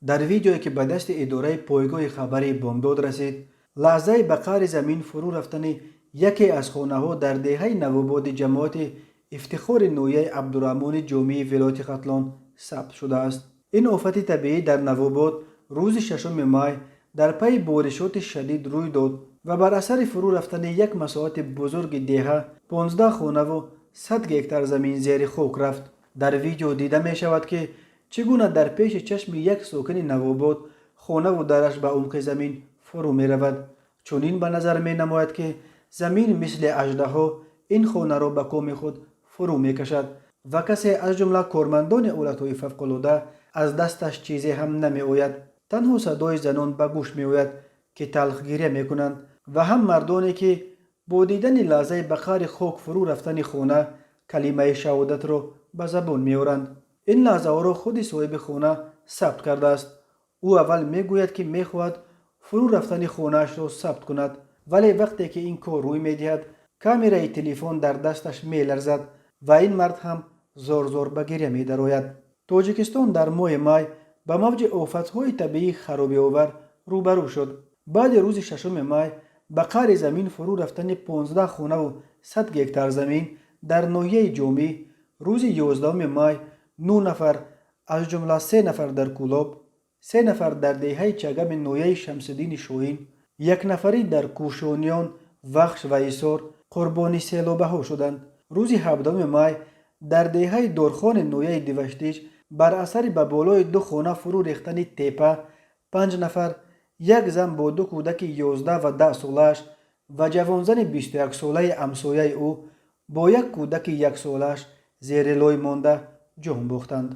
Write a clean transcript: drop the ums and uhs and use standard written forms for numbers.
Дар видеое, ки ба дасти идораи пойгоҳи хабарии «Бомдод» расид, лаҳзаи ба қаъри замин фурӯ рафтани яке аз хонаҳо дар деҳаи Навободи ҷамоати Ифтихори ноҳияи Абдурраҳмони Ҷомии вилояти Хатлон сабт шудааст. Ин офати табиӣ дар Навобод рӯзи 6 май дар пайи боришоти шадид рӯй дод ва бар асари фурӯ рафтани як масоҳати бузурги деҳа 15 хонаву 100 гектар замин зери хок рафт. Дар видео дида мешавад, ки чӣ гуна дар пеши чашми як сокини Навобод хонаву дараш ба умқи замин фурӯ меравад. Чунин ба назар менамояд, ки замин мисли аждаҳо ин хонаро ба коми худ фурӯ мекашад ва касе, аз ҷумла кормандони ҳолатҳои фавқулода, аз дасташ чизе ҳам намеояд. Танҳо садои занон ба гӯш меояд, ки талхгиря мекунанд, ва ҳам мардоне, ки бо дидани лаҳзаи ба қаъри хок фурӯ рафтани хона калимаи шаҳодатро ба забон меоранд. Ин лаҳзаҳоро худи соҳиби хона сабт кардааст. Ӯ аввал мегӯяд, ки мехоҳад фурӯ рафтани хонаашро сабт кунад, вале вақте ки ин кор рӯй медиҳад, камераи телефон дар дасташ меларзад ва ин мард ҳам зор-зор ба гиря медарояд. Тоҷикистон дар моҳи май ба мавҷи офатҳои табиии харобиовар рӯбарӯ шуд. Баъди рӯзи 6 май ба қаъри замин фурӯ рафтани 15 хонаву 100 гектар замин дар ноҳияи Ҷомӣ, рӯзи 11 май нӯ нафар, аз ҷумла се нафар дар Кӯлоб, се нафар дар деҳаи Чагами ноҳияи Шамсиддини Шоҳин, якнафарӣ дар Кӯшониён, Вахш ва Ҳисор қурбони селобаҳо шуданд. Рӯзи 17 май дар деҳаи Дорхони ноҳияи Деваштич бар асари ба болои ду хона фурӯ рехтани тепа панҷ нафар, як зан бо ду кӯдаки 11 ва 10 солааш ва ҷавонзани 21-солаи ҳамсояи ӯ бо як кӯдаки яксолааш зери лой монда ҷон бохтанд.